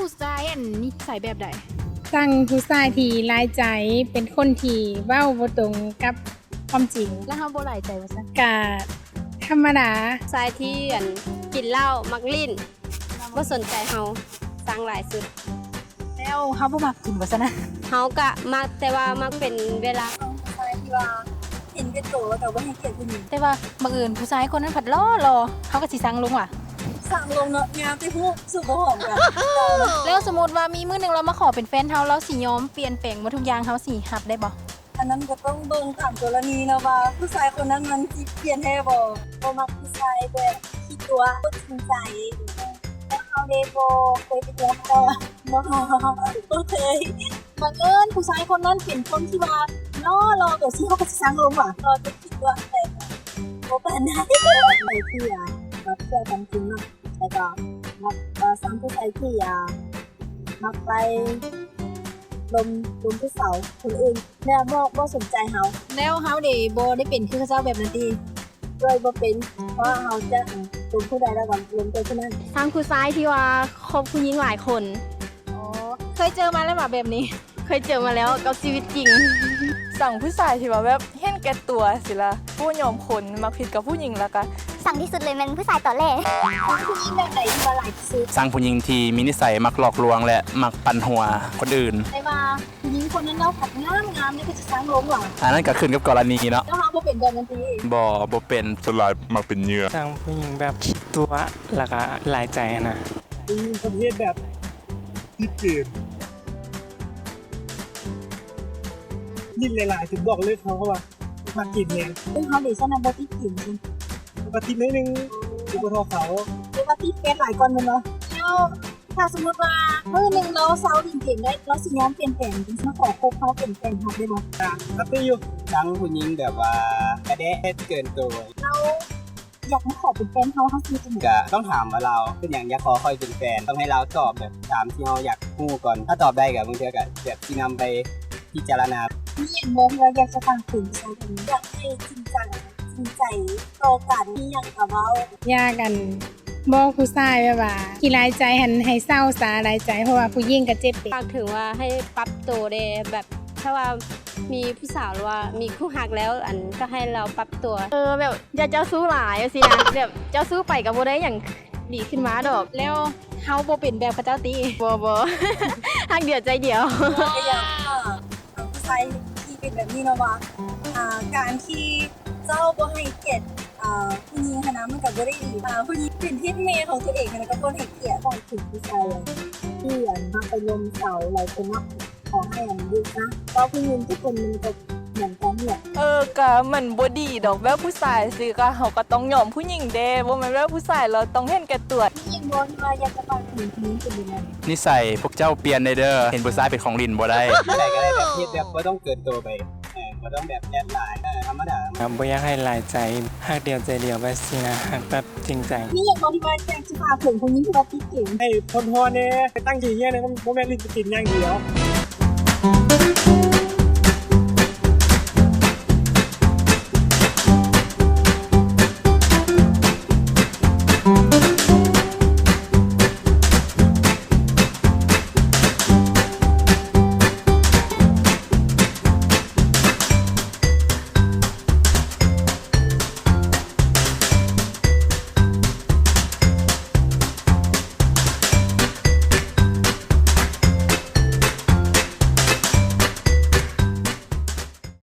ຜູ້ຊາຍອັນນິໄສແບບໃດ? ຊ່າງຜູ້ຊາຍທີ່ຫຼາຍໃຈ, ເປັນຄົນທີ່ເວົ້າບໍ່ຕົງກັບຄວາມຈິງ. ແລ້ວເຮົາບໍ່ຫຼາຍໃຈວ່າຊັ້ນ? ກະທຳມະດາ. ຊາຍທີ່ອັນກິນເຫຼົ້າ, ມັກຫຼິ້ນ, ບໍ່ສົນໃຈເຮົາ, ຊ່າງຫຼາຍສຸດ. ແລ້ວເຮົາບໍ່ມັກກິນວ່າຊັ້ນນະ? ເຮົາກະມັກ, ແຕ່ວ່າມັກເປັນເວລາ. ຊາຍທີ່ວ່າເຫັນແກ່ໂຕ ແລ້ວກະບໍ່ໃຫ້ກຽດຜູ້ຍິງ. ແຕ່ວ່າບັງເອີນຜູ້ຊາຍຄົນນັ້ນພັດຫຼໍ່ໆ ເຮົາກະຊິຊ່າງລົງຫວາ? ຊ່າງລົງເນາະ, ຍາມແຕ່ຮູ້ ສູບບໍ່ຫອມກັນ. ແລ້ວສົມມຸດວ່າມີມື້ໜຶ່ງລາວມາຂໍເປັນແຟນເຮົາ, ລາວຊິຍອມປ່ຽນແປງໝົດທຸກຢ່າງ, ເຮົາຊິຮັບໄດ້ບໍ່? ອັນນັ້ນກະຕ້ອງເບິ່ງຕາມກໍລະນີເນາະ ວ່າຜູ້ຊາຍຄົນນັ້ນມັນຊິປ່ຽນແທ້ບໍ່. ບໍ່ມັກຜູ້ຊາຍແບບຂີ້ຕົວະ, ບໍ່ຈິງໃຈ. ແລ້ວເຮົາເດ ບໍ່ເຄີຍໄປຕົວະ ບໍ່ ບໍ່ເຄີຍ. ບັງເອີນຜູ້ຊາຍຄົນນັ້ນເປັນຄົນທີ່ວ່າຫຼໍ່ໆ ແບບຊີ້ ເຮົາກະຊິຊ່າງລົງຫວາ? ຫຼໍ່ຈົນຂີ້ຕົວະ ແຕ່ບໍ່ປານໃດ. ໃຜທີ່ວ່າມັກທ່ຽວຕາມຈິງເນາະ, ແລ້ວກະມັກ ເອີ່ ຊ່າງຜູ້ຊາຍທີ່ ອ່າ ມັກໄປລົມ ລົມຜູ້ສາວຄົນອື່ນ ແລ້ວບໍ່ ບໍ່ສົນໃຈເຮົາ. ແລ້ວເຮົາເດ ບໍ່ໄດ້ເປັນຄືເຂົາເຈົ້າແບບນັ້ນຕິ? ເອີຍ ບໍ່ເປັນ, ເພາະວ່າເຮົາຈະລົມຜູ້ໃດແລ້ວກະລົມແຕ່ຜູ້ນັ້ນ. ຊ່າງຜູ້ຊາຍທີ່ວ່າຄົບຜູ້ຍິງຫຼາຍຄົນ. ອໍ ເຄີຍເຈີມາແລ້ວຫວາແບບນີ້? ເຄີຍເຈີມາແລ້ວກັບຊີວິດຈິງ. ຊ່າງຜູ້ຊາຍທີ່ວ່າແບບເຫັນແກ່ຕົວຊີ້ລະ, ບໍ່ຍອມຄົນ, ມັກຜິດກັບຜູ້ຍິງ, ແລ້ວກະ ຊ່າງທີ່ສຸດເລີຍແມ່ນຜູ້ຊາຍຕອແຫຼ. ຊ່າງຜູ້ຍິງແບບໃດທີ່ວ່າຫຼາຍທີ່ສຸດ? ຊ່າງຜູ້ຍິງທີ່ມີນິໄສມັກຫຼອກລວງ ແລະ ມັກປັ່ນຫົວຄົນອື່ນ. ແຕ່ວ່າຜູ້ຍິງຄົນນັ້ນລາວພັດງາມໆ ແລ້ວກະຊິຊ່າງລົງຫວາ? ອັນນັ້ນກະຂຶ້ນກັບກໍລະນີເນາະ. ແລ້ວເຮົາບໍ່ເປັນແບບນັ້ນຕິ? ບໍ່ ບໍ່ເປັນ. ສ່ວນຫຼາຍມັກເປັນເຫຍື່ອ. ຊ່າງຜູ້ຍິງແບບຂີ້ຕົວະ ແລ້ວກະຫຼາຍໃຈຫັ້ນນະ. ຜູ້ຍິງປະເພດແບບຕິດເກມ, ຫຼິ້ນຫຼາຍໆ ຈົນບອກເລີກເຂົາ ເພາະວ່າ ມັກເກມແຮງ. ເອີ ເຮົາເດຊັ້ນນະ ບໍ່ຕິດເກມຊັ້ນ? ກະຕິດໜ້ອຍໜຶ່ງ, ບໍ່ທໍ່ເຂົາ. ແຕ່ວ່າຕິດເຟສຫຼາຍກ່ອນແມ່ນບໍ່? ແລ້ວຖ້າສົມມຸດວ່າມື້ໜຶ່ງລາວເຊົາຫຼິ້ນເກມໄດ້, ລາວຊິຍອມປ່ຽນແປງມາຂໍຄົບເຮົາເປັນແຟນຮັບໄດ້ບໍ່? ກະຮັບໄດ້ຢູ່. ຊ່າງຜູ້ຍິງແບບວ່າກະແດະເກີນໂຕ. ລາວຢາກມາຂໍເປັນແຟນເຮົາ, ເຮົາຊິເຮັດຈັ່ງໃດ? ກະຕ້ອງຖາມວ່າລາວເປັນຫຍັງຢາກຂໍຂ້ອຍເປັນແຟນ, ຕ້ອງໃຫ້ລາວຕອບແບບຕາມທີ່ເຮົາຢາກຮູ້ກ່ອນ. ຖ້າຕອບໄດ້ກະບາງເທື່ອກະແບບຊິນຳໄປ ພິຈາລະນາ. ມີຫຍັງບໍ່ທີ່ວ່າຢາກຈະຝາກເຖິງຜູ້ຊາຍຄົນນີ້? ຢາກໃຫ້ຈິງຈັງ, ຈິງໃຈຕໍ່ກັນ, ມີຫຍັງກະເວົ້າ. ຢາກອັນ ບອກຜູ້ຊາຍແບບວ່າຂີ້ຫຼາຍໃຈຫັ້ນ ໃຫ້ເຊົາຊາຫຼາຍໃຈ, ເພາະວ່າຜູ້ຍິງກະເຈັບເປັນ. ຝາກເຖິງວ່າໃຫ້ປັບໂຕແດ່, ແບບຖ້າວ່າມີຜູ້ສາວ ຫຼືວ່າມີຄູ່ຮັກແລ້ວ, ອັນ ກະໃຫ້ລາວປັບຕົວ. ເອີ ແບບຢ່າເຈົ້າຊູ້ຫຼາຍຊີ້ນະ, ແບບເຈົ້າຊູ້ໄປກະບໍ່ໄດ້ຫຍັງດີຂຶ້ນມາດອກ. ແລ້ວເຮົາບໍ່ເປັນແບບເຂົາເຈົ້າຕິ? ບໍ່ ບໍ່ ຮັກດຽວໃຈດຽວ. ກະຢາກ ອ່າ ຜູ້ຊາຍທີ່ເປັນແບບນີ້ເນາະວ່າ ອ່າ ການທີ່ເຈົ້າບໍ່ໃຫ້ກຽດ ອ່າ ຜູ້ຍິງຫັ້ນນະ ມັນກະບໍ່ໄດ້ດີ. ອ່າ ຜູ້ຍິງເປັນເພດແມ່ຂອງຕົວເອງຫັ້ນນະ ກະຄວນໃຫ້ກຽດ. ຂອບຄຸນຜູ້ຊາຍທີ່ ອັນ ມັກໄປລົມສາວຫຼາຍຄົນເນາະ, ຂໍໃຫ້ ອັນ ຢຸດຊະ. ເວົ້າຜູ້ຍິງທຸກຄົນມັນກະ ເອີ ກະມັນບໍ່ດີດອກ, ແບບຜູ້ຊາຍຊີ້ກະ ເຮົາກະຕ້ອງຍອມຜູ້ຍິງເດ້, ບໍ່ແມ່ນແບບຜູ້ຊາຍລາວຕ້ອງເຫັນແກ່ຕົວ. ມີຫຍັງບໍ່ທີ່ວ່າຢາກຈະຝາກເຖິງຜູ້ຍິງຄົນອື່ນ? ນິໄສພວກເຈົ້າປ່ຽນແດ່ເດີ, ເຫັນຜູ້ຊາຍເປັນຂອງຫຼິ້ນບໍ່ໄດ້. ໃຜກະໄດ້ແບບເຮັດແບບບໍ່ຕ້ອງເກີນໂຕໄປ, ເອີ ບໍ່ຕ້ອງແບບແອບຫຼາຍ, ເອີ ທຳມະດາ. ບໍ່ຢາກໃຫ້ຫຼາຍໃຈ, ຮັກດຽວໃຈດຽວແບບຊີ້ນະ, ຮັກແບບຈິງໃຈ. ມີຫຍັງບໍ່ທີ່ວ່າຢາກຈະຝາກເຖິງຜູ້ຍິງທີ່ວ່າຕິດເກມ? ໃຫ້ພົ້ນຮ້ອນແດ່, ໄປຕັ້ງໃຈຮຽນແດ່, ບໍ່ແມ່ນຫຼິ້ນແຕ່ເກມຢ່າງດຽວ.